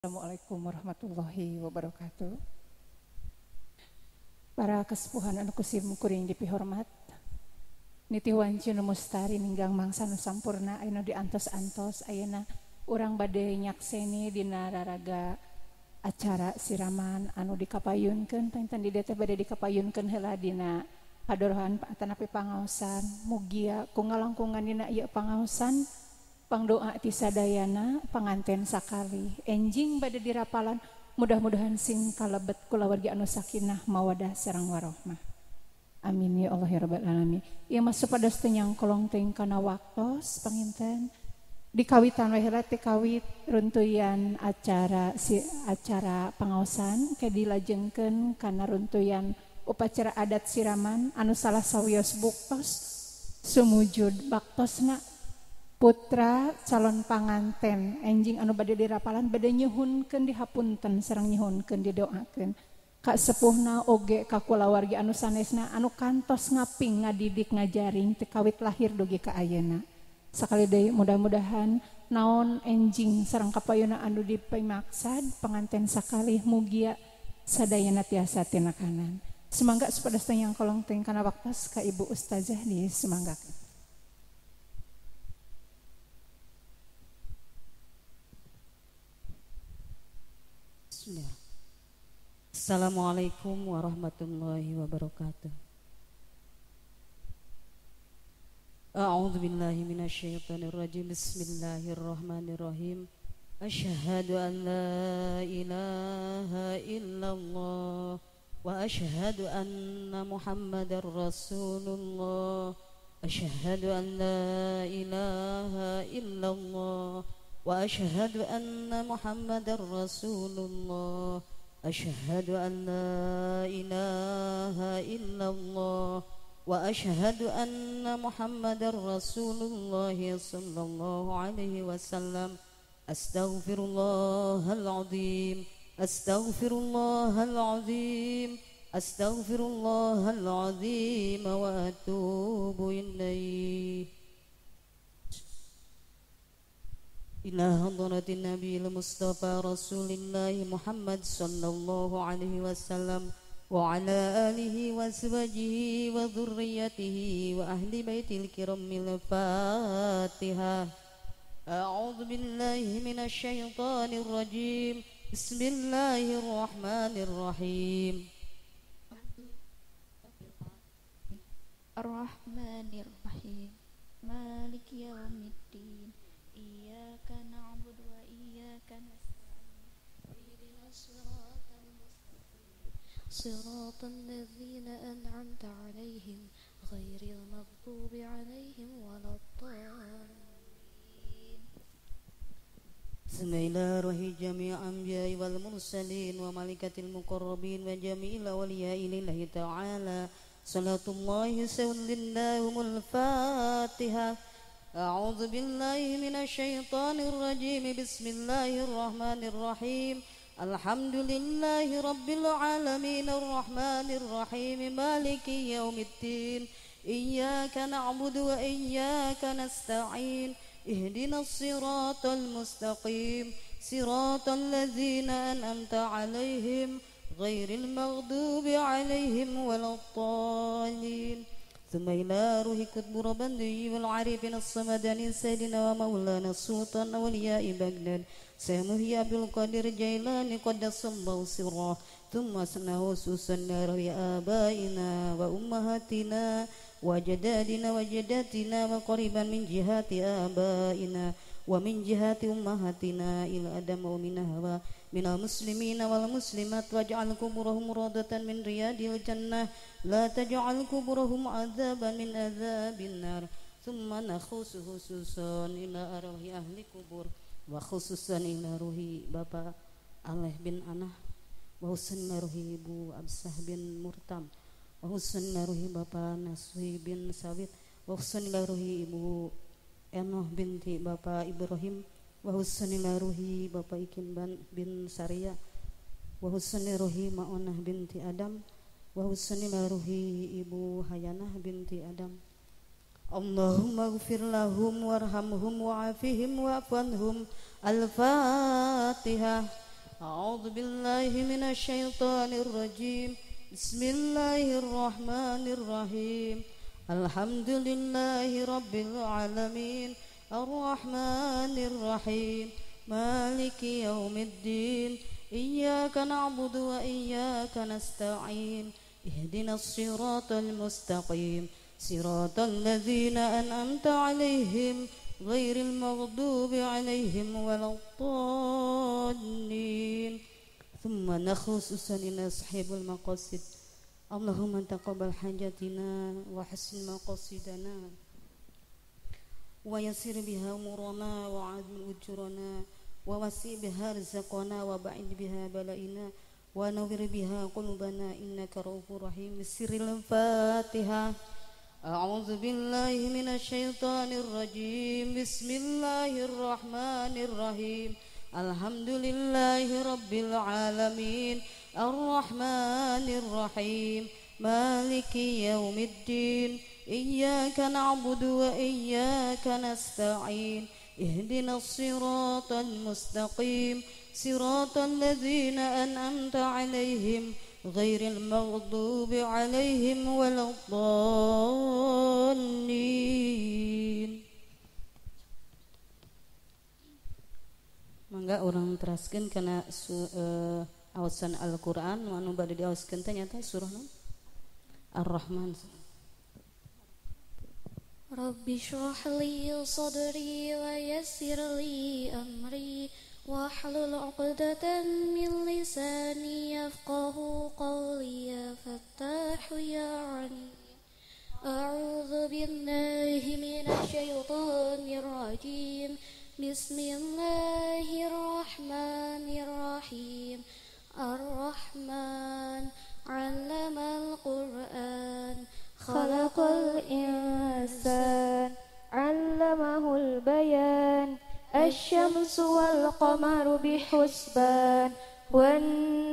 Assalamualaikum warahmatullahi wabarakatuh. Para kesepuhan anu kusim kuring dipihormat, niti wanci nu mustari ninggang mangsa nu sampurna anu diantos-antos ayeuna urang bade nyakseni dina raraga acara siraman anu dikapayunkeun panginten di dieu teh bade dikapayunkeun heula dina padorohan atanapi pangaosan. Mugia ku ngalangkungan dina ieu pangaosan pangdoa ti sadayana panganten sakali enjing bade dirapalan mudah-mudahan sing kalebet kulawargi anu sakinah mawadah sareng warohmah. Amin ya Allah ya rabbal alamin. Ieu mah supados teu nyangkolong teuing kana waktos panginten dikawitan we heula teh kawit runtuyan acara si acara pangaosan ke dilajengkeun kana runtuyan upacara adat siraman anu salah sawios buktos sumujud baktosna putra calon panganten enjing anu bade dirapalan bade nyuhunkeun dihapunten sareng nyuhunkeun didoakeun ka sepuhna oge ka kulawargi anu sanesna anu kantos ngaping ngadidik ngajaring teu kawit lahir dugi ka ayeuna. Sakali deui mudah-mudahan naon enjing sareng kapayuna anu dipimaksad panganten sakalih mugia sadayana tiasa tinakanan. Semangga supados teu nyangkolong teuing kana waktos ka Ibu Ustazah di semanggakeun. Assalamualaikum warahmatullahi wabarakatuh. A'udzu billahi minasyaitonir rajim. Bismillahirrahmanirrahim. Asyhadu an la ilaha illallah wa asyhadu anna Muhammadar Rasulullah. Asyhadu an la ilaha illallah wa asyhadu anna Muhammadar Rasulullah. Asyhadu an la ilaha illallah wa asyhadu anna Muhammadar Rasulullah sallallahu alaihi wasallam. Astaghfirullahal azim, astaghfirullahal azim, astaghfirullahal azim wa atubu ilaih. إلى حضرة النبي المصطفى رسول الله محمد صلى الله عليه وسلم وعلى آله وأزواجه وذريته وأهل بيت الكرام. الفاتحة. أعوذ بالله من الشيطان الرجيم. بسم الله الرحمن الرحيم. الرحمن الرحيم مالك يوم الدين إياك نعبد وإياك نستعين اهدنا الصراط المستقيم صراط الذين أنعمت عليهم غير المغضوب عليهم ولا الضالين. بسم الله روح جميع الأنبياء والمرسلين وملائكة المقربين وجميع الأولياء لله تعالى صلاة الله سلم الفاتحة. أعوذ بالله من الشيطان الرجيم. بسم الله الرحمن الرحيم. الحمد لله رب العالمين الرحمن الرحيم مالك يوم الدين إياك نعبد وإياك نستعين اهدنا الصراط المستقيم صراط الذين أنعمت عليهم غير المغضوب عليهم ولا الضالين. ثم إلى روح كتب ربندي والعارفين الصمداني سيدنا ومولانا السلطان أولياء بغداد سهمه عبد القادر جيلاني قدس الله سره. ثم سنه سوسن روي آبائنا وأمهاتنا وجدادنا وجداتنا وقريبا من جهات آبائنا ومن جهات أمهاتنا إلى آدم ومن هوى من المسلمين والمسلمات واجعل قبورهم روضة من رياض الجنة لا تجعل قبورهم عذابا من عذاب النار. ثم نخص خصوصا إلى أرواح أهل قبور وخصوصا إلى روح بابا عليه bin Anah وخصوصا إلى روح Ibu Absah bin Murtam وخصوصا إلى روح Bapak Nasuhi bin Sawit وخصوصا إلى روح Ibu Enoh binti Bapak Ibrahim wa husnil ruhi Bapak Ikin bin Saria wa husnil ruhi Ma'unah binti Adam wa husnil ruhi Ibu Hayanah binti Adam. Allahumma ighfir lahum warhamhum wa'afihim wa'fu anhum. Al-Fatihah. أعوذ بالله من الشيطان الرجيم. بسم الله الرحمن الرحيم. الحمد لله رب العالمين الرحمن الرحيم مالك يوم الدين إياك نعبد وإياك نستعين اهدنا الصراط المستقيم صراط الذين أنعمت عليهم غير المغضوب عليهم ولا الضالين. ثم نخص لنا صاحب المقاصد. اللهم تقبل حاجتنا وحسن مقاصدنا ويسر بها أمورنا وعظم أجورنا ووسع بها رزقنا وبعد بها بلائنا ونور بها قلوبنا إنك رؤوف رحيم. بسر الفاتحة. أعوذ بالله من الشيطان الرجيم. بسم الله الرحمن الرحيم. الحمد لله رب العالمين الرحمن الرحيم مالك يوم الدين إياك نعبد وإياك نستعين اهدنا الصراط المستقيم صراط الذين أنعمت عليهم غير المغضوب عليهم ولا الضالين. Mangga urang teraskeun kana awasan Al-Qur'an anu bade diawaskeun teh nyata surah Ar-Rahman. Rabbi shrah li sadri wa yassir li amri wahlul 'uqdatam min lisani yafqahu qawli ya fattahu ya 'alim. A'udzu billahi minasy syaithanir rajim. Bismillahirrahmanirrahim. Ar-Rahman 'allamal Qur'an khalaqal insan 'allamahul bayan. Asy-syamsu wal qamaru bihusban wan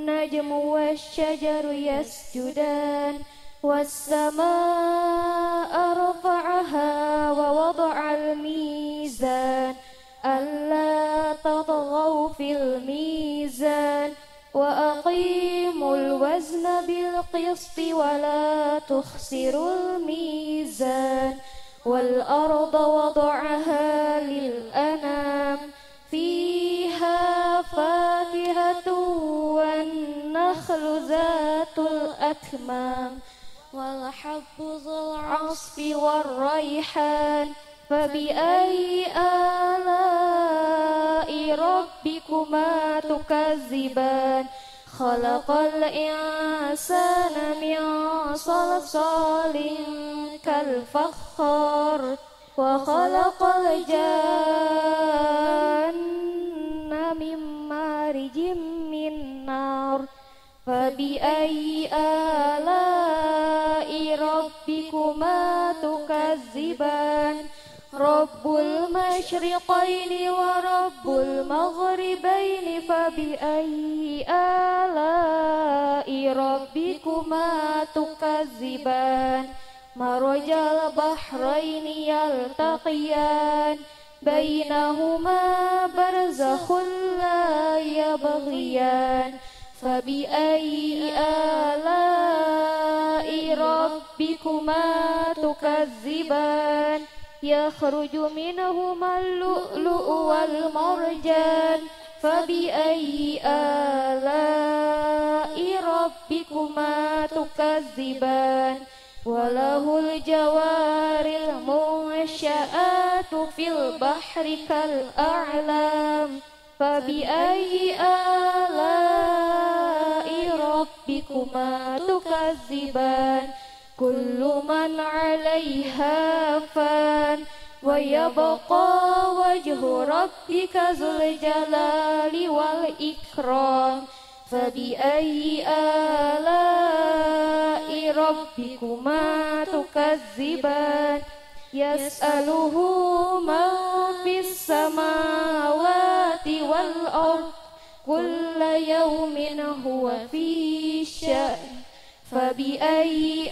najmu wasy-syajaru yasjudan was samaa'a rafa'aha wa wada'al mizan alla tatghaw fil mizan wa aqimul wazna bil qisti wa la tukhsirul mizan. Wal arda wada'aha lil anam fiha fakihatu wan nakhlu zatul akmam wal habbu dzul 'asfi war rayhan. Fabi'ayyi ala'i rabbikuma tukadziban. Khalaqal insana min salsalin kal fakhar wa khalaqal janna min marijim min nar. Fabi'ayyi ala'i rabbikuma tukadziban. Rabbul masyriqaini wa rabbul maghribaini fabi'ayyi ala'i rabbikuma tukadziban. Marajal bahraini yaltaqiyan bainahuma barzakhun la yabghiyan. Fabi'ayyi ala'i rabbikuma tukadziban. Yakhruju minhuma al-lu'lu'u wal marjan. Fabi'ayyi ala'i rabbikuma tukadziban. Walahul jawaril munsya'atu fil bahri kal a'lam. Fabi'ayyi ala'i rabbikuma tukadziban. Kullu man 'alaiha fan wa yabqa wajhu rabbika dzul jalali wal ikram. Fabi'ayyi ala'i rabbikuma tukadziban. Yas'aluhu man fis samawati wal ard kulla yawmin huwa fi sya'n. Fabi'ayyi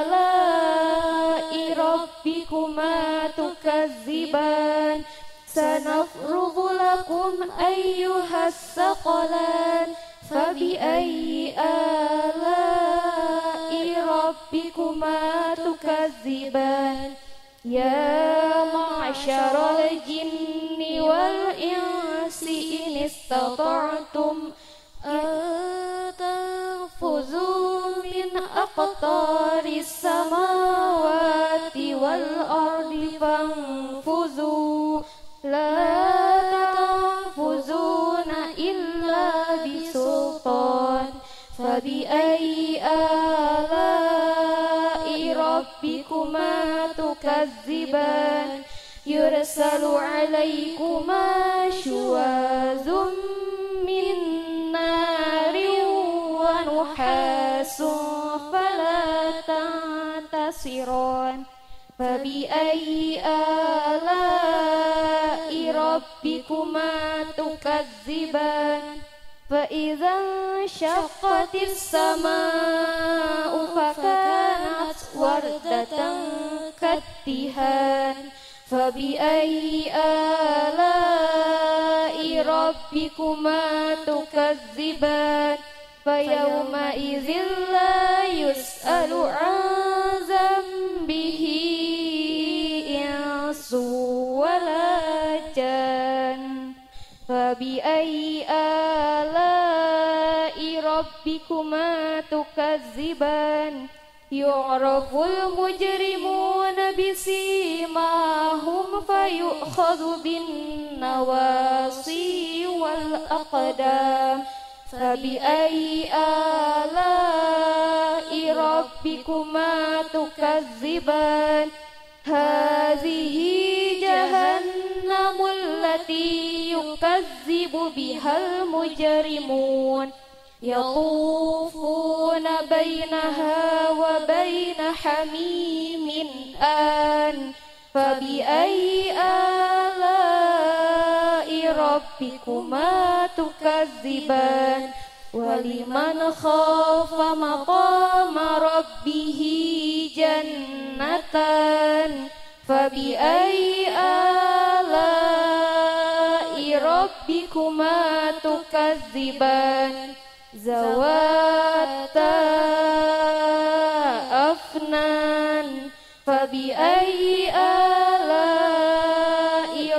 ala'i rabbikuma tukadziban. سنفرغ لكم أيها الثقلان فبأي آلاء ربكما تكذبان يا معشر الجن والإنس إن استطعتم أن تنفذوا من أقطار السماوات والأرض فانفذوا لا تنفذون إلا بسلطان فبأي آلاء ربكما تكذبان يرسل عليكما شواظ من نار ونحاس فلا تنتصران فبأي آلاء ربكما تكذبان فإذا انشقت السماء فكانت وردة كالدهان فبأي آلاء ربكما تكذبان فيومئذ لا يسأل عن ذنبه إنس ولا جان فبأي آلاء ربكما تكذبان يعرف المجرمون بسيماهم فيؤخذ بالنواصي والأقدام فبأي آلاء ربكما تكذبان هذه جهنم التي يكذب بها المجرمون يطوفون بينها وبين حميم آن فبأي آلاء ربكما تكذبان ولمن خاف مقام ربه جنتان فبأي آلاء ربكما تكذبان ذواتا أفنان فبأي آلاء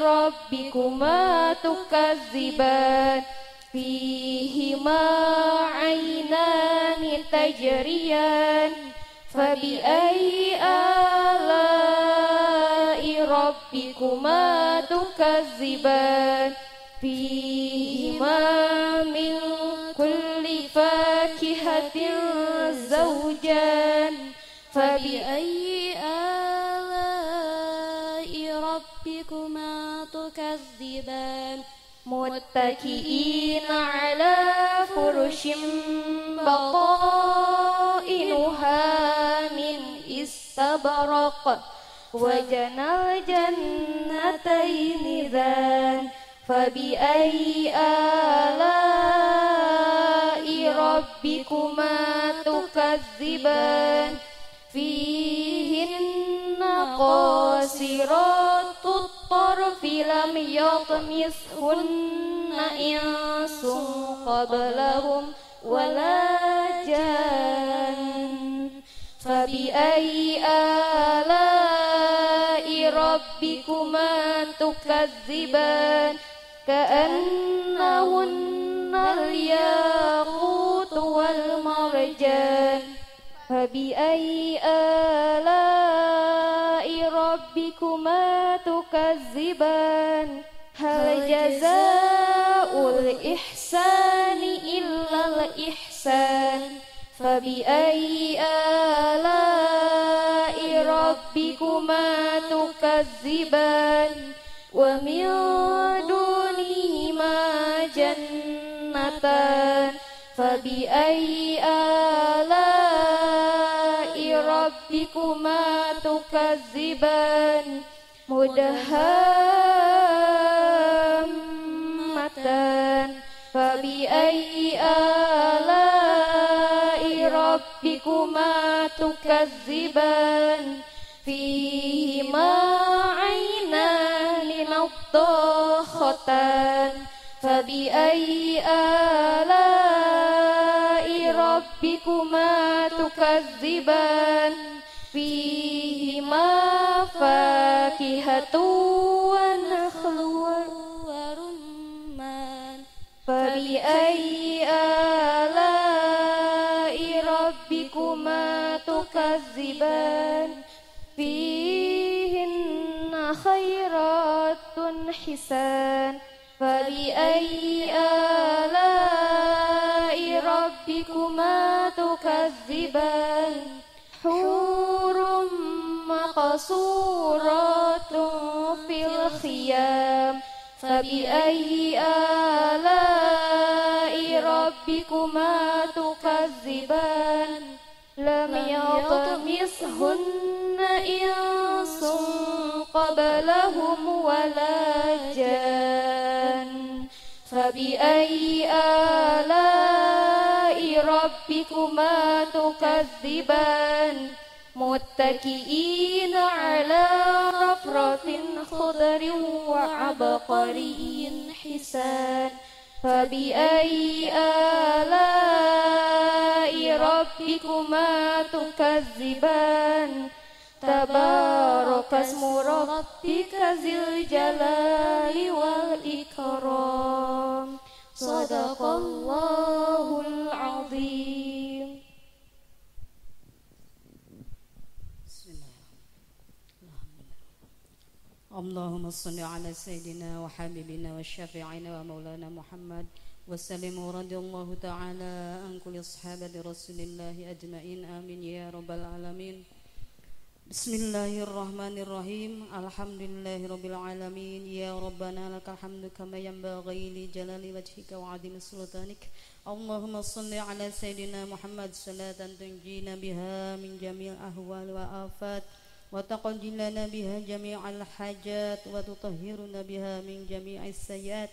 ربكما تكذبان فيهما عينان تجريان فبأي آلاء ربكما تكذبان فيهما من كل فاكهة زوجان فبأي آلاء ربكما تكذبان متكئين على فرش بطائنها من استبرق وجنى الجنتين ذان فبأي آلاء ربكما تكذبان فيهن قاصرات الطرف لم يطمثهن إنس قبلهم ولا جان فبأي آلاء ربكما تكذبان كأنهن الياقوت والمرجان فبأي آلاء ربكما تكذبان هل جزاء الإحسان إلا الإحسان فبأي آلاء ربكما تكذبان ومن دونهما جنتان فبأي آلاء ربكما تكذبان مدهامتان فبأي آلاء ربكما تكذبان فيهما عينان نضارتان فبأي آلاء ربكما تكذبان فيهما فاكهة ونخل ورمان فبأي آلاء ربكما تكذبان فيهن خيرات حسان فبأي آلاء ربكما تكذبان حور مقصورات في الخيام فبأي آلاء ربكما تكذبان لم يطمثهن إنس قبلهم ولا جان فبأي آلاء ربكما تكذبان متكئين على رفرف خضر وعبقري حسان فبأي آلاء ربكما تكذبان تبارك اسم ربك ذي الجلال والإكرام صدق الله العظيم. اللهم صل على سيدنا وحبيبنا وشفيعنا ومولانا محمد وسلم رضي الله تعالى عن كل أصحاب رسول الله أجمعين آمين يا رب العالمين. بسم الله الرحمن الرحيم. الحمد لله رب العالمين. يا ربنا لك الحمد كما ينبغي لجلال وجهك وعظيم سلطانك. اللهم صل على سيدنا محمد صلاة تنجينا بها من جميع الأهوال والآفات وتقضي لنا بها جميع الحاجات وتطهرنا بها من جميع السيئات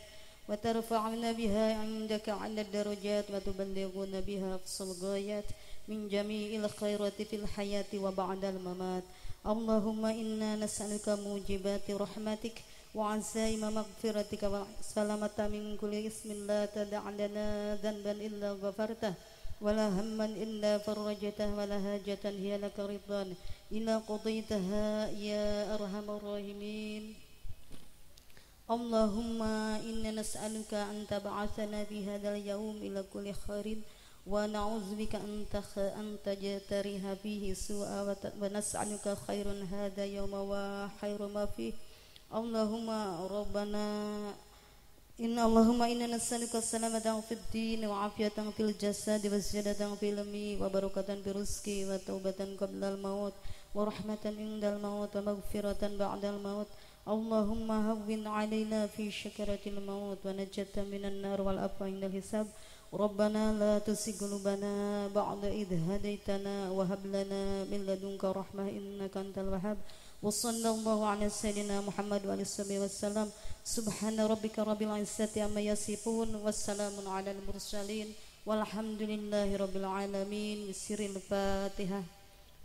وترفعنا بها عندك على الدرجات وتبلغنا بها أقصى الغايات من جميع الخيرات في الحياة وبعد الممات. اللهم إنا نسألك موجبات رحمتك وعزائم مغفرتك والسلامة من كل اسم لا تدع لنا ذنبا إلا غفرته ولا هما إلا فرجته ولا حاجة هي لك رضا إلا قضيتها يا أرحم الراحمين. اللهم إنا نسألك أن تبعثنا في هذا اليوم إلى كل خير ونعوذ بك أن تجترها فيه سوءا ونسألك خير هذا يوم وخير ما فيه. اللهم ربنا إن اللهم إنا نسألك السلامة في الدين وعافية في الجسد وزيادة في العلم وبركة في الرزق وتوبة قبل الموت ورحمة عند الموت ومغفرة بعد الموت. اللهم هون علينا في شكرة الموت ونجاة من النار والعفو عند الحساب. ربنا لا تزغ قلوبنا بعد إذ هديتنا وهب لنا من لدنك رحمة إنك أنت الوهاب. وصلى الله على سيدنا محمد وعلى آله وسلم. سبحان ربك رب العزة عما يصفون والسلام على المرسلين والحمد لله رب العالمين. بسر الفاتحة.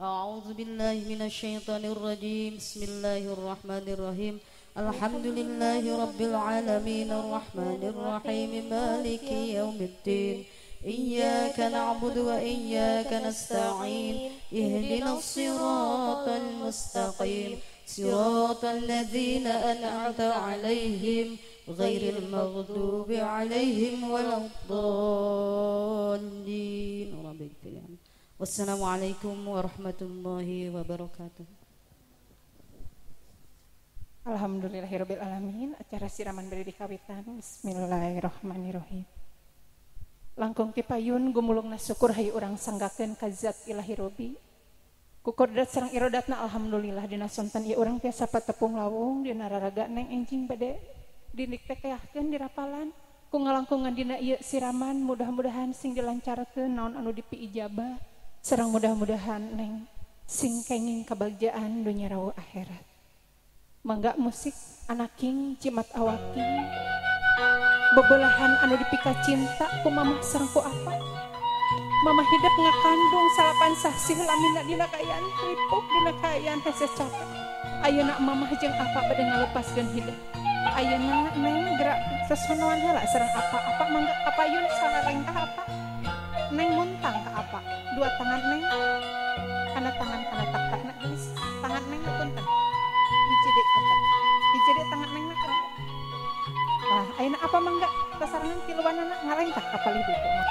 أعوذ بالله من الشيطان الرجيم. بسم الله الرحمن الرحيم. الحمد لله رب العالمين الرحمن الرحيم مالك يوم الدين. إياك نعبد وإياك نستعين اهدنا الصراط المستقيم صراط الذين أنعمت عليهم غير المغضوب عليهم ولا الضالين. والسلام عليكم ورحمة الله وبركاته. Alhamdulillahirabbil alamin. Acara siraman bade dikawitan. Bismillahirrahmanirrahim. Langkung ti payun gumulungna syukur hayu urang sanggakeun ka zat ilahi robbi. Ku kodrat sareng irodatna alhamdulillah dina sonten ieu urang tiasa patepung lawung dina raraga neng enjing bade diniktekeahkeun dirapalan ku ngalangkungan dina ieu siraman mudah-mudahan sing dilancarkeun naon anu dipiijabah sareng mudah-mudahan neng sing kenging kabagjaan dunya rawu akhirat. Mangga musik anaking cimat awaking bebelahan anu dipika cinta ku mamah sareng ku apa. Mamah hidup ngakandung salapan sasih lamina dina kaayaan tripuk dina kaayaan hese capek. Ayeuna mamah jeung apa bade ngalepaskeun hidup. Ayeuna neng gerak sesonoan heula sareng apa-apa mangga kapayun sangarengkah apa neng muntang ka apa dua tangan neng kana tangan kana tak-takna geus tangan neng punten hiji deui punten hiji deui tangan neng na kan. Nah ayeuna apa mangga sasarengan tiluanana ngarengkah ka palih ditu mah.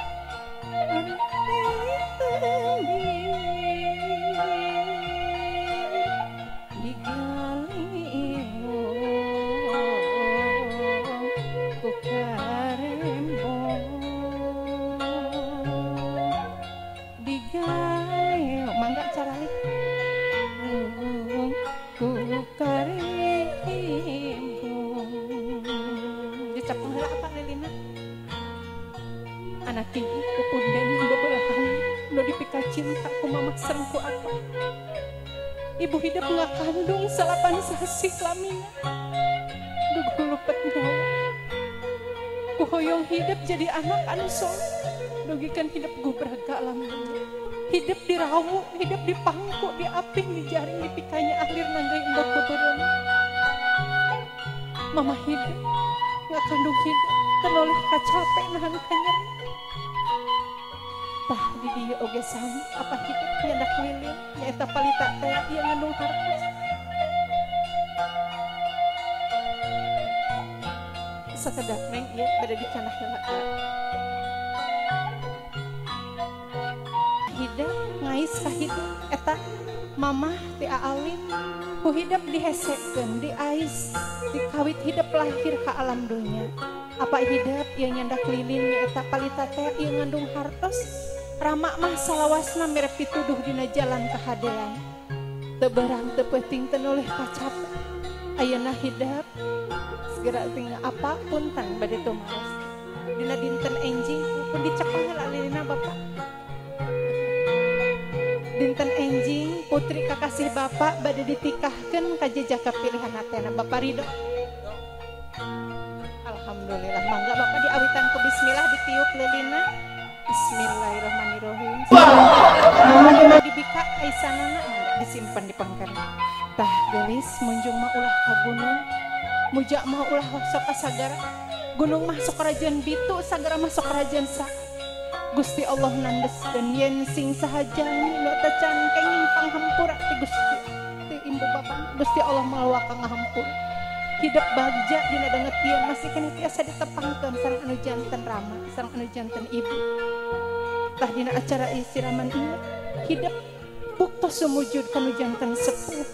Cinta ku mama sareng ku apa ibu hidup ngakandung salapan sasih lamina duh lupet nyawa ku hoyong hidup jadi anak anu soleh dugikan hidup gubraga lamina hidup dirawu hidup dipangku diaping dijaring dipikanya ahlir nanggai endok beureum mama hidup ngakandung hidup tenoleh kacape nahan kanyeri. Tah di dieu oge sami apa hidup nyandak lilin nyaeta palita teh ieu ngandung hartos. Sakedap neng ieu bade dicanah heula. Hidup ngais ka hidup eta mamah ti aalin ku hidup dihesekeun diais dikawit hidup lahir ka alam dunya. Apa hidup ieu nyandak lilin nyaeta palita teh ieu ngandung hartos. Rama mah salawasna mere pituduh dina jalan kahadean. Teu berang teu peuting teu noleh kacape. Ayeuna hidep segera tinggal apapun tang bade tumaos. Dina dinten enjing pun dicepeng heula lilina bapak. Dinten enjing putri kakasih bapak bade ditikahkeun ka jejaka pilihan hatena bapak ridho. Alhamdulillah mangga bapak diawitan ku bismillah ditiup lilina. Bismillahirrahmanirrahim. Dibika aisanana disimpan di pangkar. Tah gelis munjung mah ulah ka gunung, muja mah ulah sok ka sagara. Gunung mah sok kerajaan bitu, sagara mah sok kerajaan sa. Gusti Allah nandeskeun yen sing sahaja nu teu can kenging panghampura ti Gusti ti imbu bapa. Gusti Allah moal waka ngahampura. Hidup bagja dina danget ieu masih keneh tiasa ditepangkeun sareng anu janten rama, sareng anu janten ibu. Tah dina acara siraman ieu hidup buktos sumujud kanu janten sepuh.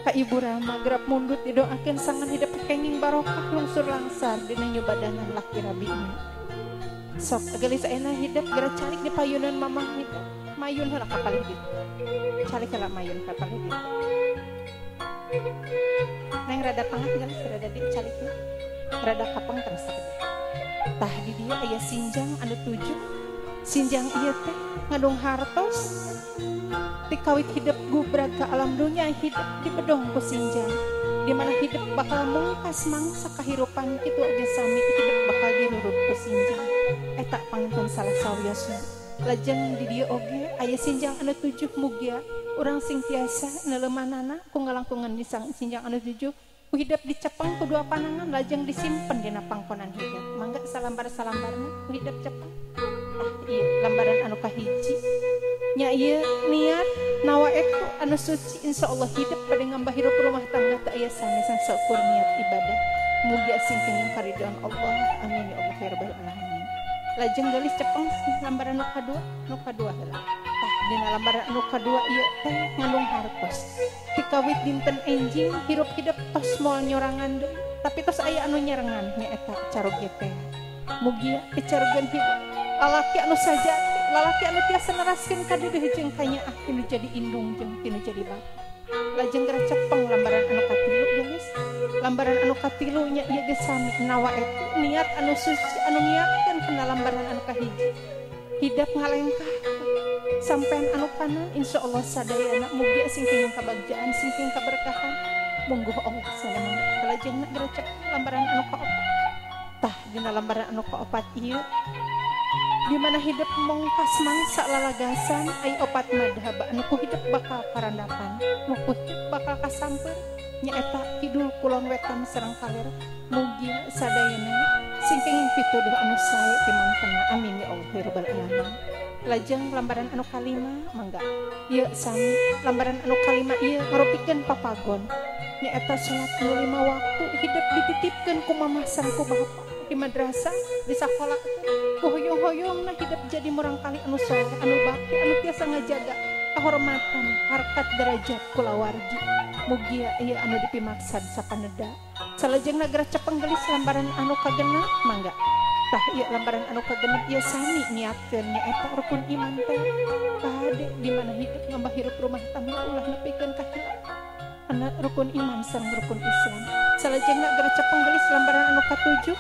Ka ibu rama gerap mundut didoakeun sangan hidup kenging barokah lungsur langsar dina nyubadanan laki rabina. Sok gelis ayeuna hidup geura calik di payunan mamah hidup. Mayun heula ka palih ditu. Calik heula mayun ka palih ditu. Neng rada tengah geus rada dicalikna. Rada kapeng terus sakedik. Tah di dieu aya sinjang anu 7. Sinjang ieu teh ngandung hartos. Tikawit hidup gubrag ka alam dunya hidup dibedong ku sinjang. Di mana hidup bakal mungkas mangsa kahirupan kitu oge sami hidup bakal dirurut ku sinjang. Eta panginten salah sawiosna. Lajeng di dieu oge aya sinjang anu 7 mugia urang sing tiasa neulemanana ku ngalangkungan di sinjang anu 7 ku hidup dicepeng ku dua panangan lajeng disimpen dina pangkonan hidup. Mangga salambar-salambarna ku hidup cepeng. Tah ieu lambaran anu kahiji nya ieu niat nawa etu anu suci insyaallah hidup bade ngambah hirup rumah tangga teu aya sanesan saukur niat ibadah. Mugia sing kenging karidhoan Allah. Amin ya Allah ya rabbal alamin. Lajeng gelis cepeng lambaran nu kadua heula. Tah dina lambaran anu kadua ieu teh ngandung hartos. Tikawit dinten enjing hirup hidup tos moal nyorangan deui, tapi tos aya anu nyarengan nyaeta caroge teh. Mugia dicarogeun hidup lalaki anu sajati, lalaki anu tiasa neraskeun ka deudeuh jeung kanyaah tinu jadi indung jeung tinu jadi bapa. Lajeng geura cepeng lambaran anu katilu geus. Lambaran anu katilu nya ieu geus sami nawa etu niat anu suci anu ngiatkeun kana lambaran anu kahiji. Hidup ngalengkah sampean anu kanan insyaallah sadayana mugia sing kenging kabagjaan sing kenging kaberkahan. Mungguh Allah salamana. Lajengna geura cepeng lambaran anu kaopat. Tah dina lambaran anu kaopat ieu Di mana hidup mongkas mangsa lalagasan ai opat madhab anu ku hidup bakal karandapan, nu ku hidup bakal kasamper nyaeta kidul kulon wetan sareng kaler. Mugi sadayana sing kenging pituduh anu sae timangkena, amin ya Allah ya rabbal alamin. Lajeng lambaran anu kalima mangga ieu sami lambaran anu kalima ieu ngarupikeun papagon nyaeta salat nu 5 waktu hidup dititipkeun ku mamah sareng ku bapa di madrasah di sakola hoyong-hoyong nah hidup jadi murangkali anu soleh anu bakti anu tiasa ngajaga kehormatan harkat derajat kulawargi. Mugia ieu anu dipimaksad sapaneda. Salajengna geura cepeng gelis lambaran anu kagenep mangga. Tah ieu lambaran anu kagenep ieu sami niatkeun nyaeta rukun iman teh kade di mana hidup ngambah hirup rumah tangga ulah nepikeun ka hilap ana rukun iman sareng rukun Islam. Salajengna geura cepeng gelis lambaran anu katujuh.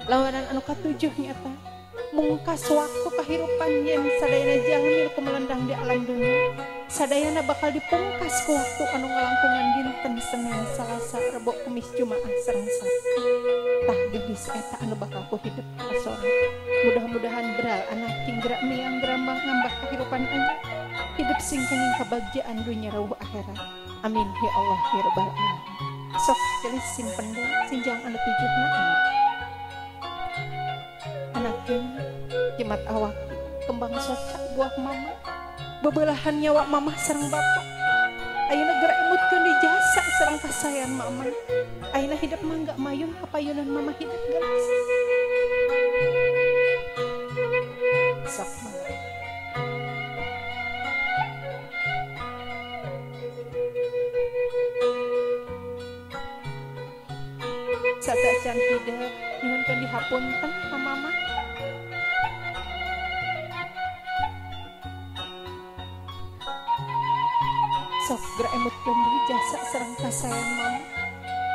Lawanan anu katujuh nyata mungkas waktu kahirupan yen sadayana jalmi ku melendang di alam dunia sadayana bakal dipungkas ku waktu anu ngalangkungan dinten Senin Salasa Rebo Kamis Jumaah sareng Sabtu. Tah geus eta anu bakal ku hidup kasore. Mudah-mudahan beral anak tinggerak miang gerambah ngambah kahirupan anjeun hidup sing kenging kabagjaan dunya rauh akhirat, amin ya Allah ya rabbal alamin. Sok gelis simpen deui sinjang anu tujuhna. Anakeun jimat awak kembang soca buah mama bebelahan nyawa mama sareng bapak ayeuna geura emutkeun di jasa sareng kasayan mama. Ayeuna hidup mangga mayun kapayunan mama hidup geus sok mangga. Satacan hidup nyuhunkeun dihapunten ka mama. Sok geura emutkeun deui jasa sareng kasayan mama.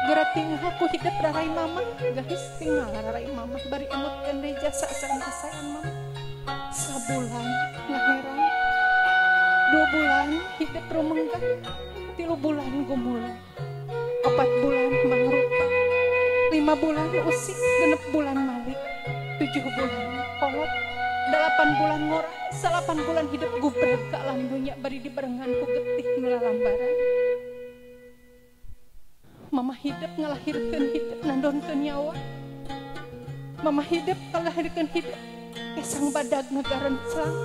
Geura tinggal ku hidup rarai mama, gahis tinggal rarai mama bari emutkeun deui jasa sareng kasayan mama. Sabulan ngaherang, 2 bulan hidup rumenggah, 3 bulan gumulan, 4 bulan mangrupa, 5 bulan usik, 6 bulan malik, 7 bulan kolot, 8 bulan ngora, 8 bulan hidup gubrag ke alam dunia bari dibarengan ku getih nu lalambaran. Mama hidup ngalahirkeun hidup nandonkeun nyawa. Mama hidup ngalahirkeun hidup kesang badag negaran selang.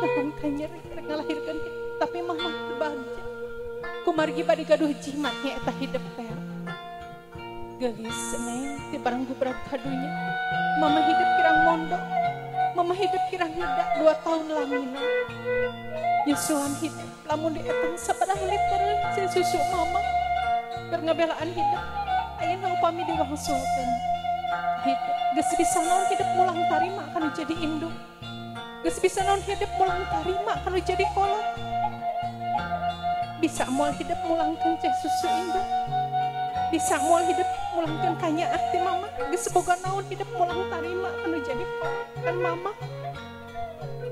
Nahan kanyeri rek ngalahirkeun hidup, tapi mama bagja. Kumargi bade gaduh jimat nyaeta hidup teh. Gelis neng ti barang gubrag ka dunya. Mama hidup kirang mondok, mama hidup kirang neda 2 tahun lamina. Nyusuan hidup lamun dietang sabaraha liter susu mama keur ngabelaan hidup. Ayeuna upami diwangsulkeun hidup geus bisa naon hidup mulang tarima kanu jadi induk, geus bisa naon hidup mulang tarima kanu jadi kolot, bisa moal hidup mulangkeun ceh susu induk, bisa moal hidup mulangkeun kanyaah ti mama, geus boga naon hidup mulang tarima anu jadi kolot kan mama.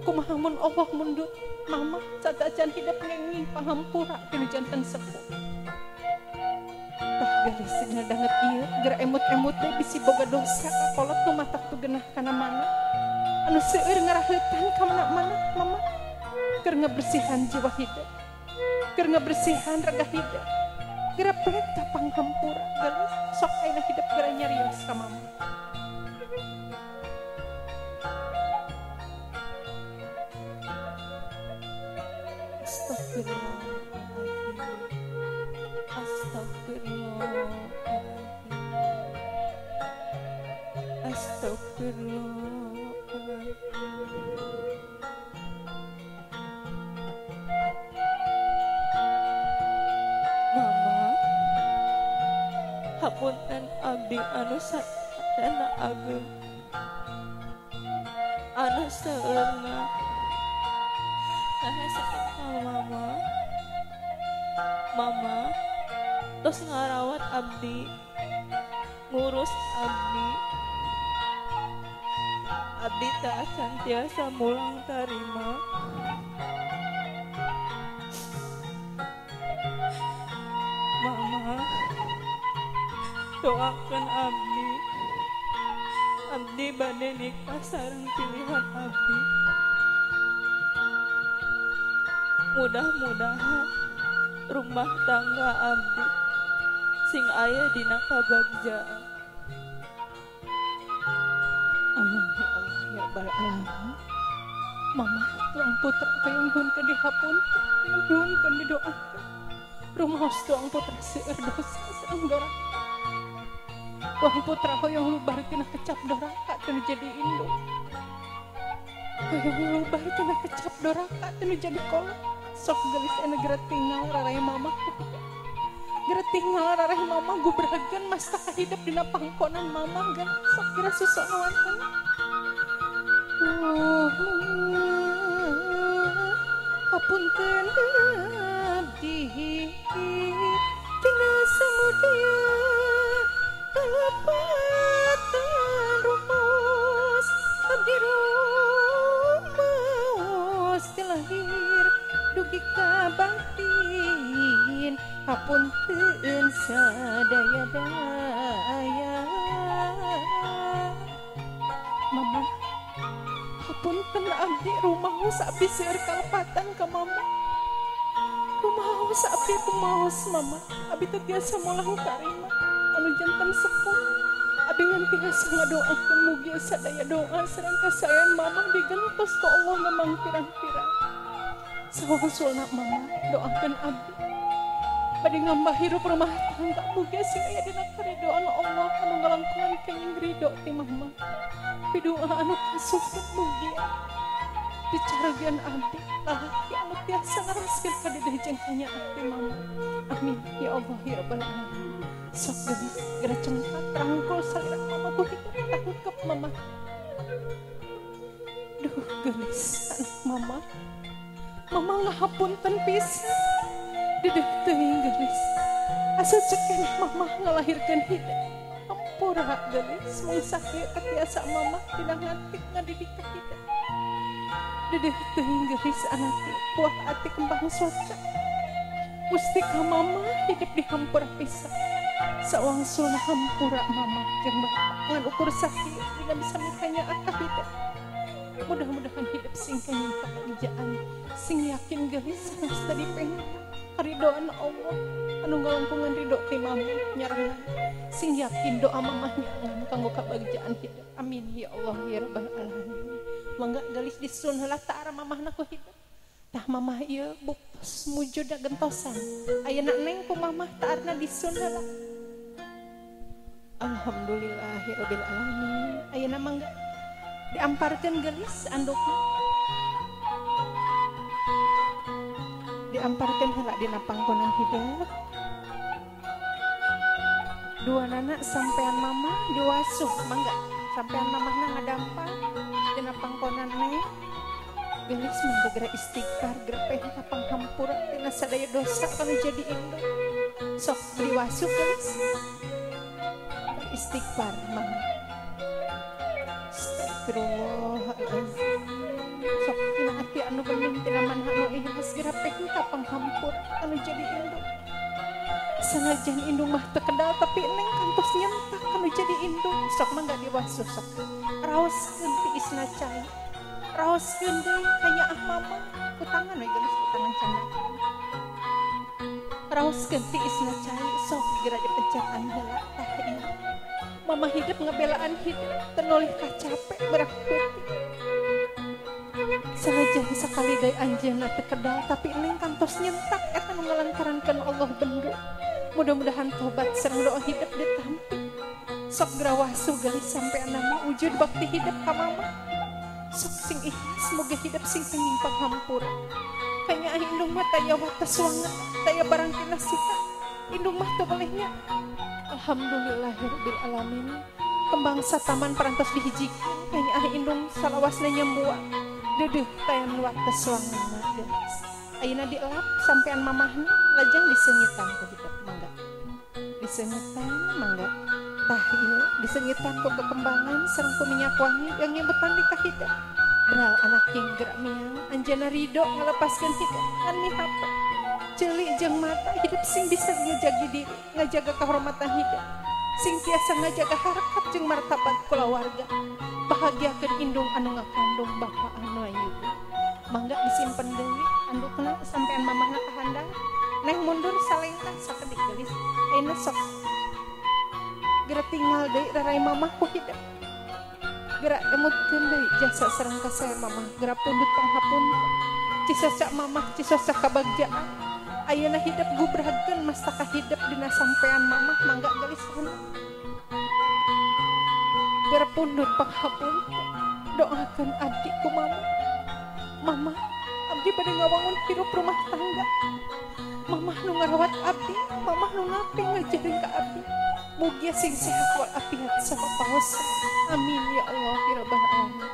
Kumaha mun Allah mundut mama satacan hidup ngenging pahampura tinu janten sepuh. Tah gelis dina danget ieu geura emut-emut teh bisi boga dosa ka kolot nu matak tu genah kana mana anu seueur ngaraheutan ka mana-mana mama keur ngabersihan jiwa hidup, keur ngabersihan raga hidup. Geura peta panghampura gelis sok ayeuna hidup geura nyarios ka mama. Astagfirullahaladzim, astagfirullahaladzim, astagfirullahaladzim. Mama, hapunten abdi anu sadayana ageung, anu seueurna mama. Mama tos ngarawat abdi, ngurus abdi, abdi teu acan tiasa mulang tarima. Mama, doakan abdi Abdi bade nikah sareng pilihan abdi. Mudah-mudahan rumah tangga abdi sing aya dina kabagjaan. Amin ya Allah ya Rabbal alamin. Mama tuang putra hoyong nyuhunkeun dihapunten, hoyong nyuhunkeun didoakeun. Rumaos tuang putra seueur dosa sareng doraka. Tuang putra hoyong lubar tina kecap doraka teu jadi indung. Hoyong lubar tina kecap doraka teu jadi kolot. Sok gelis ena geura tinggal rarae mama. Geura tinggal rarae mama gubragan mastaka hidup dina pangkonan mama geus. Sok geura susona wanten. Hapunten abdi tina samudaya kalepatan rumaos abdi rumaos ti lahir dugi ka batin hapunten sadaya-daya. Mama hapunten abdi rumaos abdi seueur kalepatan ka mama. Rumaos abdi rumaos mama, abdi teu tiasa molah karima anu janten sepuh. Abdi ngan tiasa ngadoakeun mugi sadaya doa sareng kasaean mama digentos ku Allah ngemang pirang-pirang. Sawangsulna mama doakeun abdi bade ngambah hirup rumah tangga mugi sing aya dina karidoan Allah anu ngalangkungan kenging ridho ti mama. Pidoa anu kasuhut mugi dicaregan abdi lalaki anu tiasa ngaraskeun ka dedeh jeung kanyaah ti mama. Amin ya Allah ya Rabbal alamin. Sok geulis geura cengkat rangkul salira mama ku hidup tangkep mama. Duh geulis anak mama. Mama ngahapunten pisan. Dedeh teuing geulis. Asa cekeneh mama ngalahirkeun hidup. Hampura geulis mung sakieu katiasa mama tina ngatik ngadidik ka hidup. Dedeh teuing geulis anak buah ati kembang soca. Gusti ka mama hidup dihampura pisan. Sawangsulna hampura mama jeung bapak ngan ukur sakieu dina bisa mikanyaah ka hidup. Mudah-mudahan hidup sing kenging kabagjaan, sing yakin geulis harus tadi pengen karidoan Allah anu ngalangkungan ridho ti mama nyarengan. Sing yakin doa mama nyarengan kanggo kabagjaan hidup. Amin ya Allah ya Rabbal alamin. Mangga geulis disun heula taara mamahna ku hidup. Tah mamah ieu buktos mujud gentosan. Ayeuna neng ku mamah taarna disun heula. Alhamdulillahirabbil alamin. Ayeuna mangga diamparkeun geulis andukna. Diamparkeun heula dina pangkonan hidup. Dua nana sampean mama diwasuh mangga. Sampean mamahna ngadampar dina pangkonan neng. Geulis mangga geura istighfar, geura penta panghampura tina sadaya dosa kanu jadi indung. Sok diwasuh geulis. Istighfar mangga. Astagfirullahalazim. Sok tina ati anu bening tina manah anu ikhlas geura penta panghampura anu jadi indung. Sanajan indung mah teu kedal tapi neng kantos nyentak anu jadi indung. Sok mangga diwasuh sok. Raoskeun tiisna cai. Raoskeun deui kanyaah mama ku tangan we geulis ku tangan candakan. Raoskeun tiisna cai sok geura dipencetan heula tah ieu. Mama hidup ngebelaan hidup teu nolih kacape berah putih. Sanajan sakali deui anjeunna teu kedal tapi neng kantos nyentak eta nu ngalangkarankeun Allah bendu. Mudah-mudahan tobat sareng doa hidup ditampi. Sok geura wasuh geulis sampean mah wujud bakti hidup ka mama. Sok sing ikhlas moga hidup sing kenging panghampura. Kanyaah indung mah taya wates wangen, taya barang tina sita. Indung mah teu bolehnya. Alhamdulillahirabbil alamin. Kembang sataman parantos dihijikeun kanyaah indung salawasna nyembuang. Dedeuh tayan wates wangen mah geus. Ayeuna dielap sampean mamahna lajeng disengitan ku hidup mangga. Disengitan mangga. Tah ieu disengitan ku kekembangan sareng ku minyak wangi yang nyebetan di ka hidup. Beral anak yang gerak miang anjeunna ridho ngalepaskeun hidup ngan mihape. Ceuli jeung mata hidup sing bisa ngajagi diri, ngajaga kehormatan hidup. Sing tiasa ngajaga harkat jeung martabat kulawarga. Bahagiakeun indung anu ngakandung bapa anu ayu. Mangga disimpen deui andukna sampean mamahna kahandang. Neng mundur salengkah sakedik geulis. Ayeuna sok geura tinggal deui rarai mamah ku hidup. Geura emutkeun deui jasa sareng kasae mamah, geura pundut panghapunten. Cisoca mamah, cisoca kabagjaan. Ayeuna hidup gubragkeun mastaka hidup dina sampean mamah, mangga geulis kana. Geura pundut panghapunten. Doakeun abdi ku mamah. Mamah, abdi bade ngawangun hirup rumah tangga. Mamah nu ngarawat abdi, mamah nu ngaping ngajarin ka abdi. Mugia sing sehat wal afiat saha paos. Amin ya Allah ya rabbal alamin.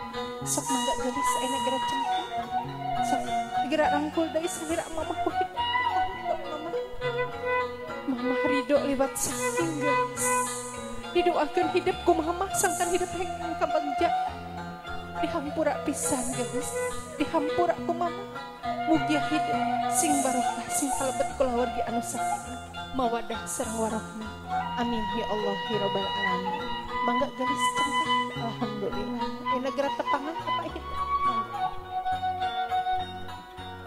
Sok mangga geulis ayeuna geura cengkeh. Sok geura rangkul deui salira mamah ku hidup. Mamah. Mamah ridho liwat saking geulis. Didoakeun hidup ku mamah sangkan hidup hengkang ka bagja. Dihampura pisan geulis. Dihampura ku mamah. Mugia hidup sing barokah sing kalebet kulawargi anu sakinah mawadah sareng warahmah. Amin ya Allah ya rabbal alamin. Mangga geulis cengkeh. Alhamdulillah. Ayeuna geura tepangan apa hidup. Mangga.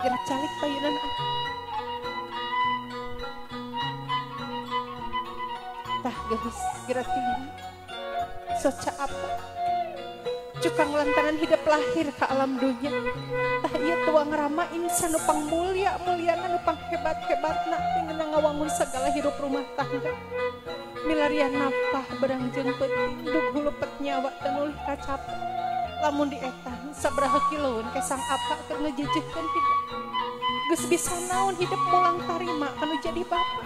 Geura calik payunan ah. Tah geulis geura tinggal. Soca apa? Cukang lantaran hidup lahir ke alam dunia. Tah ieu tuang rama insan nu pangmulia mulyana nu panghebat-hebatna tingena ngawangun segala hirup rumah tangga. Milarian nafkah berang jeung peuting dug hulepet nyawa teu nulih kacapek. Lamun dietan sabaraha kiloeun kesang apa keur ngejejehkeun hidup. Geus bisa naon hidup mulang tarima kanu jadi bapa.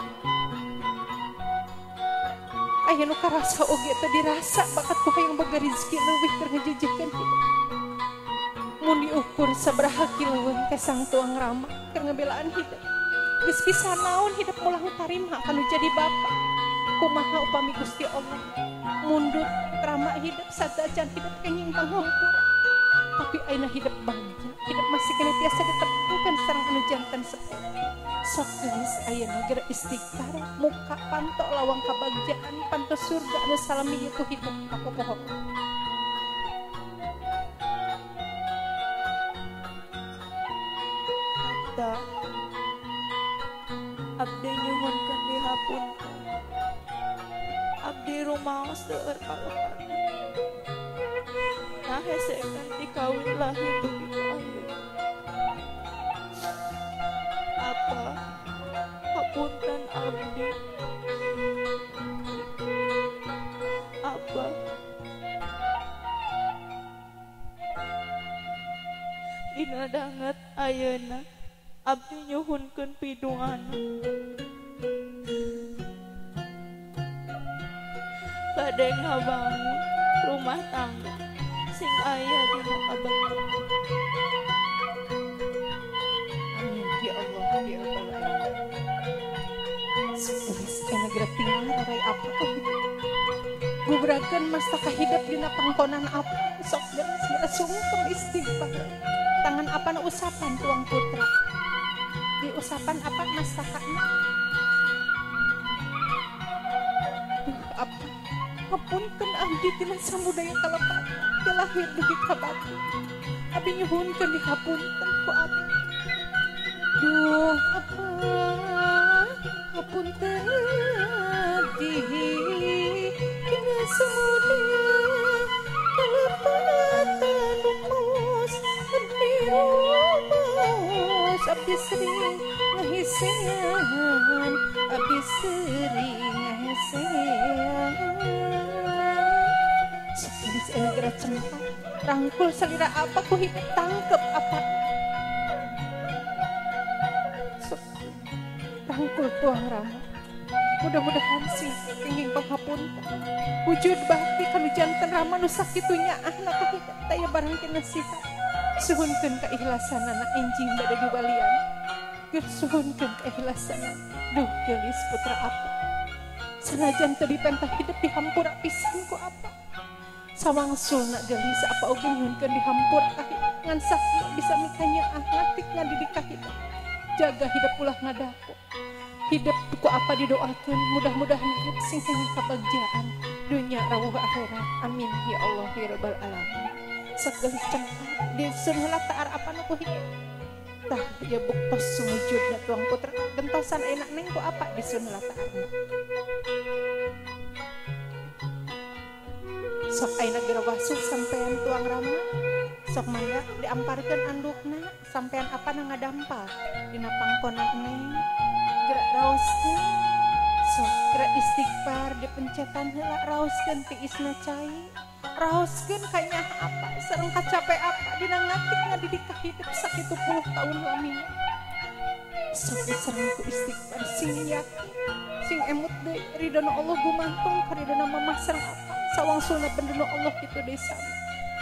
Aya nu karasa oge teu dirasa bakat ku hayang boga rezeki leuwih keur ngejejehkeun hidup. Mun diukur sabaraha kiloeun kesang tuang rama keur ngabelaan hidup. Geus bisa naon hidup mulang tarima kanu jadi bapa. Kumaha upami Gusti Allah mundut rama hidup sadacan hidup kenging panghampura. Tapi ayeuna hidup bagja, hidup masih kena tiasa ditepukan sareng anu jantan sepuh. Sok geulis ayeuna geura istighfar muka panto lawang kabagjaan panto surga anu salami ieu ku hidup kapopoho. Abda abdi nyuhunkeun dihapunten. Abdi rumaos seueur kalepatan. Nah hesekan ti kawin lahir dugi ka ayeuna. Apa hapunten abdi. Apa dina danget ayeuna abdi nyuhunkeun pidungana. Bade ngabangun rumah tangga sing aya dina kabaktian. Amin ya Allah ya rabbal alamin. Geus kana geura tinggal rarai apa gubrakeun mastaka hidup dina pangkonan apa. Sok geus geura sungkem istighfar. Tangan apa nu usapan tuang putra. Diusapan apa mastakana. Duh apa hapunten abdi tina samudaya kalepat ti lahir dugi ka batu. Abdi nyuhunkeun dihapunten ku abdi. Duh apa hapunten abdi tina samudaya kalepatan rumus abdi rumus abdi sering ngahisean abdi sering ngahisean. Geus geura cengkah rangkul salira apa ku hidup tangkep apa. Sok rangkul tuang rama. Mudah-mudahan sih kenging panghapunten. Wujud bakti kanu janten rama nu sakitu nyaahna ka hidup taya barang kena nasihat. Suhunkeun kaikhlasanana enjing bade diwalian. Keur suhunkeun kaikhlasanana. Duh geulis putra apa. Sanajan teu dipentah hidup dihampura pisan ku apa. Sawangsulna geulis apa oge nyuhunkeun dihampura ka hidup. Ngan sakieu bisa mikanyaah ngatik ngadidik ka hidup. Jaga hidup ulah ngadaku. Hidup ku apa didoakeun mudah-mudahan hidup sing kabagjaan dunya rawuh akhirat. Amin ya Allah ya rabbal alamin. Sok geus cengkat disun heula taar apa nu ku hidup. Tah ya buktos sumujudna tuang putra gentosan enak neng ku apa disun heula taarna. Sok ayeuna geura wasuh sampean tuang rama. Sok mangga diamparkeun andukna sampean apa na ngadampal dina pangkonan neng. Gerak raoskeun sok gerak istighfar dipencetan heula raoskeun tiisna cai raoskeun kanyah apa sareng kacape apa dina ngatik ngadidik ka hidup sakitu puluh tahun lamina. Sok sareng ku istighfar sing yakin sing emut deui ridona Allah gumantung ka ridona mamah sareng apa sawangsulna benduna Allah kitu deui sami.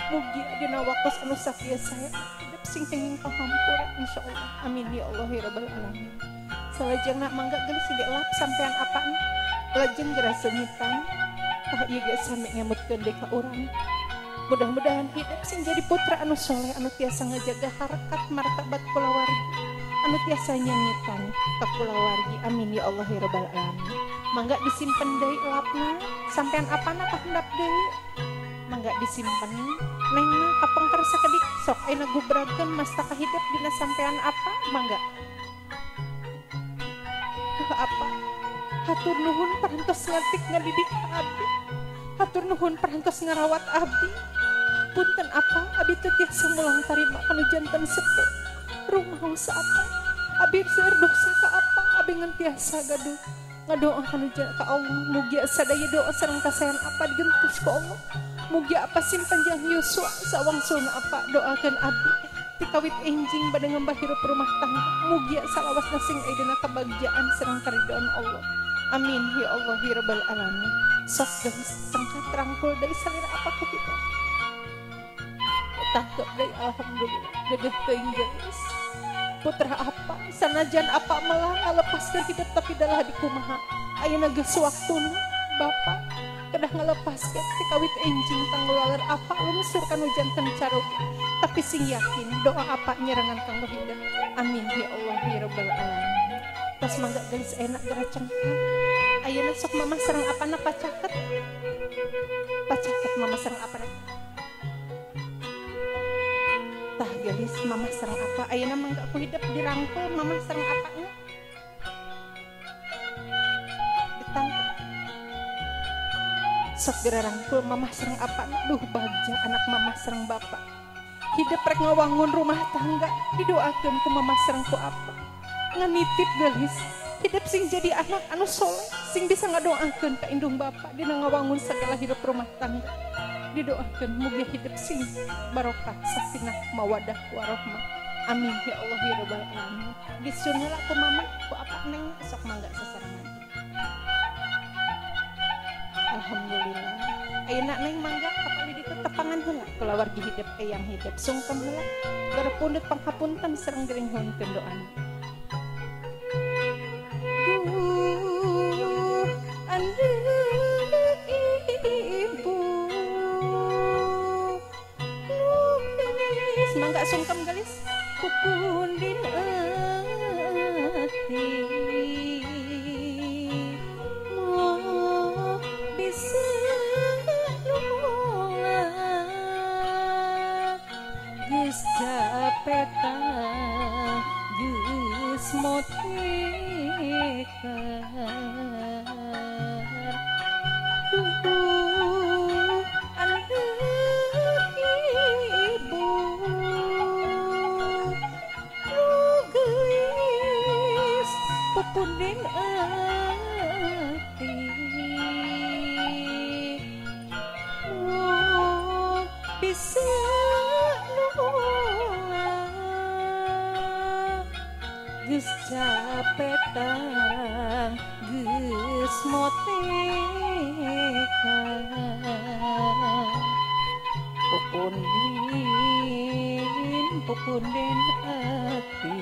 Mugi dina waktos anu sakieu saya hidup sing kenging pahampura insyaallah. Amin ya Allah ya rabbal alamin. Salajengna mangga geulis dilap sampean apaan lajeng geura seungitan tah ieu ge sami ngemutkeun deui ka urang. Mudah-mudahan hidup sing jadi putra anu soleh anu tiasa ngajaga harkat martabat kulawargi anu tiasa nyanyitan ka kulawargi. Amin ya Allah ya rabbal alamin. Mangga disimpen deui lapna sampean apana kahendap deui mangga disimpen nengna kapengker sakedik sok ayeuna gubragkeun mastaka hidup dina sampean apa mangga apa hatur nuhun parantos ngatik ngadidik abdi hatur nuhun parantos ngarawat abdi punten apa abdi teu tiasa mulang tarima kanu janten sepuh rumaos apa abdi seueur dosa ka apa abdi ngan tiasa gaduh ngadoa kanu ka Allah mugi sadaya doa sareng kasayan apa digentos ku Allah mugi apa simpanjang yuswa sawangsulna apa doakeun abdi tikawit enjing bade ngembah hirup rumah tangga mugia salawasna sing ayeuna kabagjaan sareng karidhoan Allah. Amin ya Allah ya rabbal alamin. Sok geus cengkat rangkul deui salira apa ku kita tangkep deui alhamdulillah dedeh teuing geus putra apa sanajan apa melah ngalepaskeun hidup tapi dalah dikumaha ayeuna geus waktuna bapak kedah ngalepaskeun tikawit enjing tangguwaler apa lungsur kanu janten caroge tapi sing yakin doa apa nyerengan kanggo hidup. Amin ya Allah ya rabbal alamin. Tos mangga geus enak geura cengkat ayeuna sok mama sareng apana pacaket pacaket mama sareng apana tah geus mama sareng apa ayeuna mangga ku hidup dirangkul mama sareng apana ditangkep sok geura rangkul mama sareng apana duh bagja anak mama sareng bapak hidup rek ngawangun rumah tangga didoakeun ku mama sareng ku apa nganitip gelis hidup sing jadi anak anu soleh sing bisa ngadoakeun ka indung bapak dina ngawangun segala hidup rumah tangga didoakeun mugi hidup sing barokah sakinah mawadah warohmah. Amin ya Allah ya rabbal alamin. Disun heula ku mama ku apa neng sok mangga sasarengan. Alhamdulillah. Ayeuna neng mangga kapali ditu tepangan heula kulawargi hidup eyang hidup sungkem heula geura pundut panghapunten sareng gering hunkeun doana. Duh andeuk ibu nu mangga sungkem gelis pupundin ati moal bisa nolak geus capetang geus motekar duh andeuk ibu nu geulis pupundin ati moal bisa nolak geus capetang geus motekar pupundin pupundin ati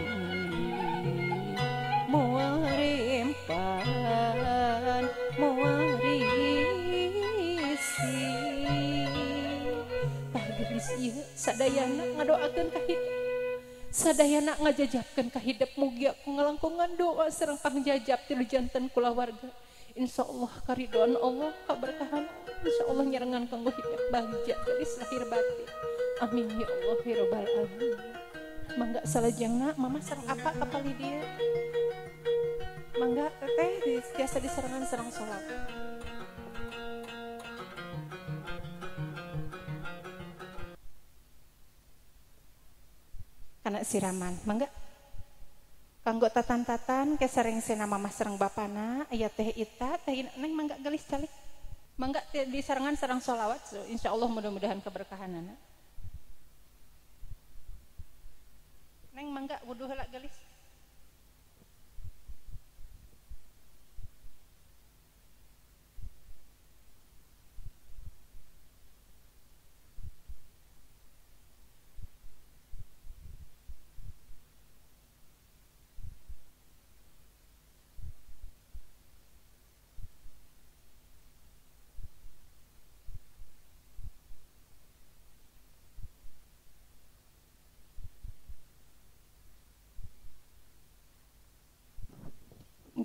moal rempan moal risi tah geus ieu sadayana ngadoakeun ka hidup. Sadayana ngajajabkeun ka hidep mugia ku ngalangkungan doa sareng pangjajab ti janten kulawarga. Insyaallah karidoan Allah kaberkahan insyaallah nyarengan kanggo hidep bagja gelis lahir batin. Amin ya Allah ya rabbal alamin. Mangga salajengna mama sareng apa kapali dieu. Mangga teteh tiasa diserangan sareng salat. Kana siraman mangga kanggo tatan-tatan ke sareng sena mama sareng bapana aya teh Ita teh Neng mangga gelis calik mangga disarengan sareng sholawat. So, insyaallah mudah-mudahan keberkahanana. Neng mangga wudu heula gelis.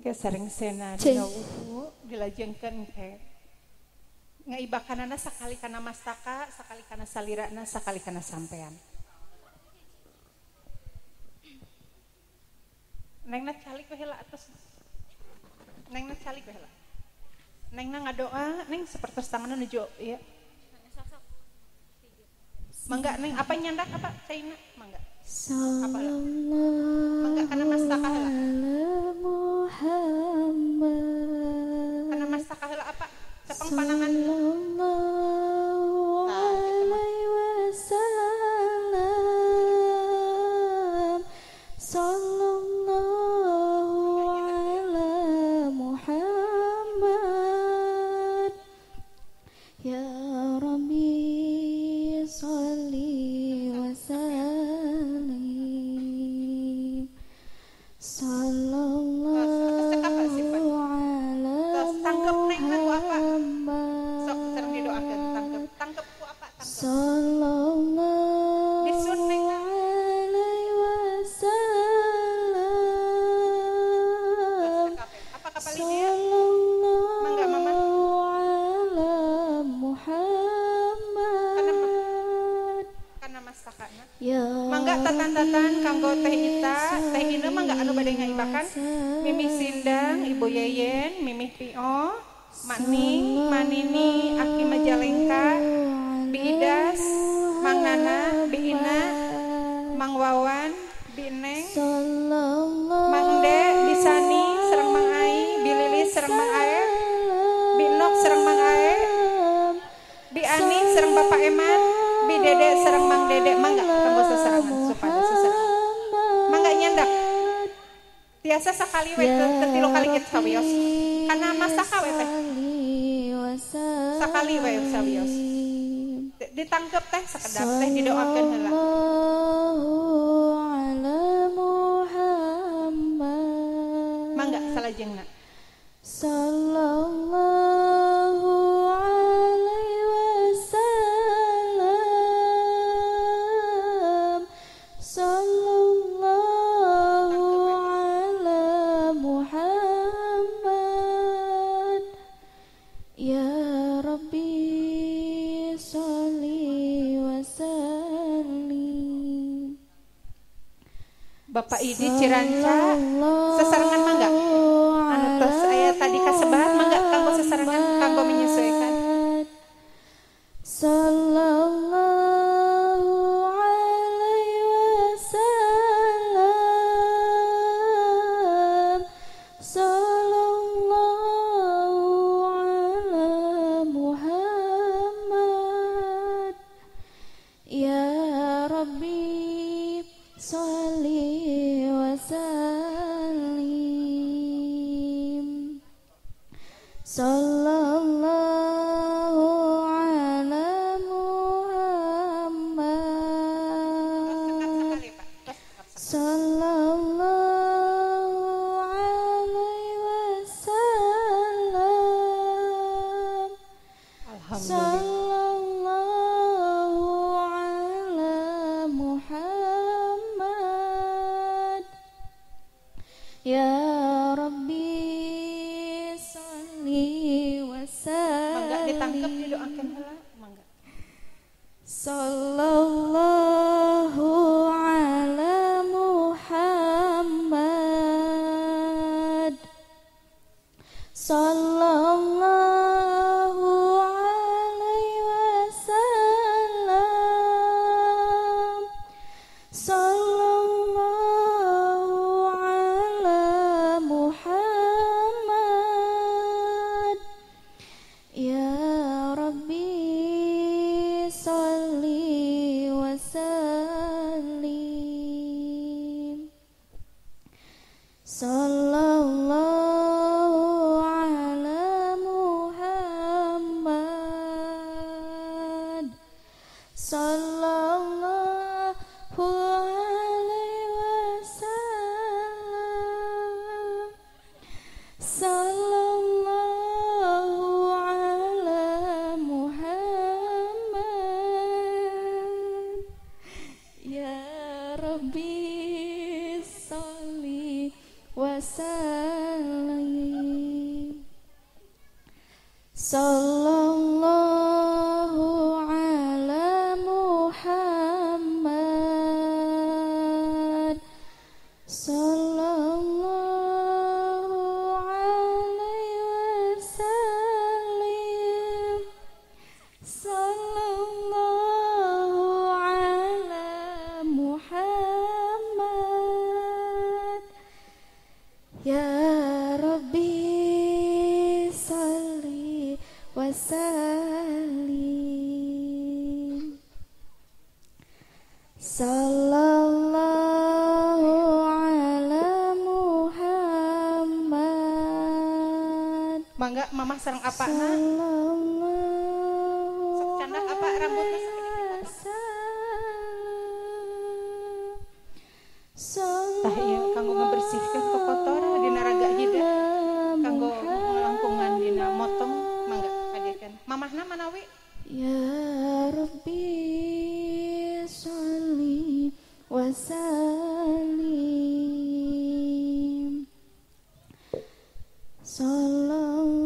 Ke sareng sena dina wudu dilajengkeun ke ngaibakanana sakali kana mastaka, sakali kana salirana, sakali kana sampean. Nengna calik we heula atos. Nengna calik we heula. Nengna ngadoa, neng sapertos tanganna nuju ieu. Mangga neng apa nyandak apa caina mangga. Apa heula? Mangga kana mastaka heula. Kana mastaka heula apa? Cepeng panangan. Nah, gitu mah. Sallallahu ala Muhammad. Ya Rabbi sholli wa sallim. Sallallahu ala Muhammad. Sok sareng didoakeun tangkep. Tangkep ku apa? Tangkep. Sallallahu alaihi wasallam. Apa kapal ini ya? Mangga mama. Ala Muhammad. Kana masakana. Ya Mangga tatan-tatan kanggo teh Ita, teh Ine mangga anu bade ngaibakan. Mimih Sindang, Ibu Yeyen, Mimih Pio, Maning, Manini, Aki Majalengka, Bi Idas, Mang Nana, Bi Ina, Mang Wawan, Bi Neng, Mang De, Bi Sani, sareng Mang Ai, Bi Lilis sareng Mang Ae, Bi Nok sareng Mang Ae, Bi Ani sareng Bapak Eman, Bi Dede sareng Mang Dede. Mangga kanggo sesarengan supada sesarengan. Mangga nyandak. Tiasa sakali we teu tilu kali kitu sawios. Kana mastaka we teh. Sakali we sawios. Ditangkep teh sakedap teh didoakeun heula. Mangga salajengna. Sallallahu alaihi wasallam. Sallallahu ala Muhammad. Ya Rabbi sholli wa sallim. Bapak Idi Ciranca sesarengan mangga. Anu tos aya tadi kasebat mangga kanggo sesarengan kanggo menyesuaikan. Sallallahu alaihi wasallam. Sallallahu ala Muhammad. Ya Rabbi sholli wa sallim. Sallallahu ala Muhammad. Sallallahu alaihi wasallam. Alhamdulillah. Sallallahu ala Muhammad. Ya Rabbi sholli wa sallim. Mangga ditangkep didoakeun heula, mangga. Sallallahu ala Muhammad. Sallallahu alaihi wasallam. Sallallahu ala Muhammad. Ya Rabbi sholli wa sallim. Sallallahu ala Muhammad. Sallallahu alaihi wasallam. Sallallahu ala Muhammad. Ya Rabbi sholli wa sallim. Sallallahu ala Muhammad. Sallallahu alaihi wasallim. Sallallahu ala Muhammad. Ya Rabbi sholli wa sallim. Sallallahu ala Muhammad. Mangga mamah sareng apana? Sallallahu Sok candak apa rambutna sakedik dipotong. Tah ieu kanggo ngebersihkeun kokotor dina raga hidep, kanggo ngalangkungan dina motong, mangga hadirkeun. Mamahna manawi? Ya Rabbi sholli wa sallim. Sallallahu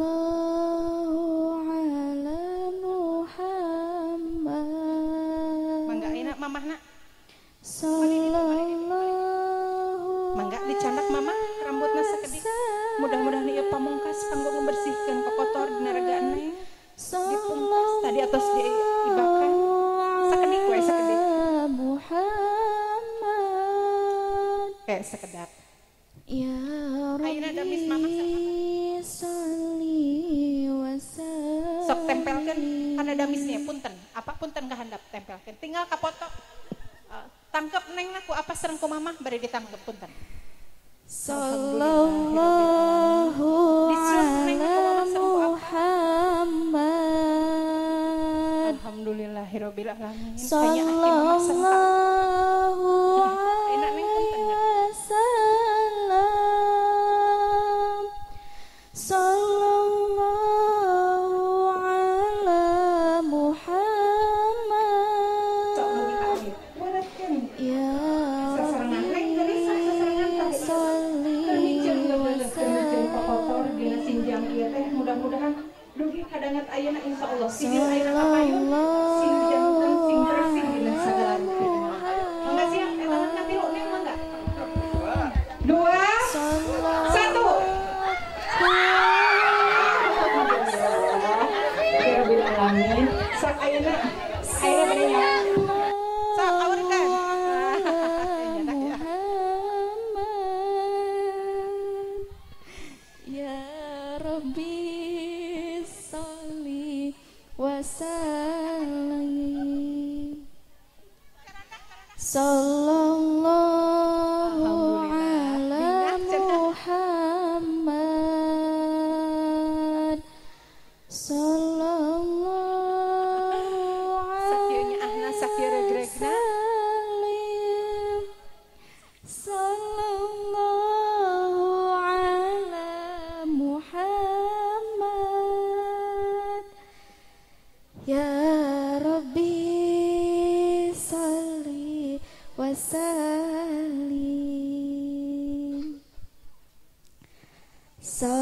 ala Muhammad. Mangga ayeuna mamahna. Sallallahu Mangga dicandak mamah rambutna sakedik. Mudah-mudahan ieu pamungkas kanggo ngebersihkeun kokotor dina raga neng. Dipungkas tadi atos diibakan. Sakedik we sakedik. Muhammad. Kayak sekedap. Ya Ayeuna damis mamah sareng apa? Rabbi sholli wa sallim. Sok tempelkeun kana damisnya punten. Apa punten ka handap tempelkeun. Tinggal kapoto. Tangkep neng ku apa sareng ku mamah bari ditangkep punten. Sallallahu Disuap neng ku ala mamah sareng ku apa. Muhammad. Alhamdulillahirabbil alamin. Kaya aki mamah sareng ka. Sallallahu Ayeuna neng punten. alaihi wasallam. Sallallahu ala Muhammad. Sok nu diambil. Waratkeun. Ya Sasarengan neng geulis sasarengan Rabbi tah ieu. sholli Keur miceun wa leuleus keur miceun kokotor dina sinjang ieu teh mudah-mudahan dugi kadanget ayeuna insyaallah sijil ayeuna kapayun sing janten sing bersih dina sagala rupi. Mangga siap eta mah katilu neng mangga. 2 1. Alhamdulillah alamin. Sok ayeuna ayeuna bade nyawa. Sok aurkeun. Muhammad. Ya Rabbi sholli wa sallim. Sallallahu Alhamdulillah. ala Bingah cenah. Muhammad. Sallallahu Sakieu nyaahna sakieu regregna. alaihi Sallallahu ala Muhammad. Ya Rabbi sholli wa sallim. Sallallahu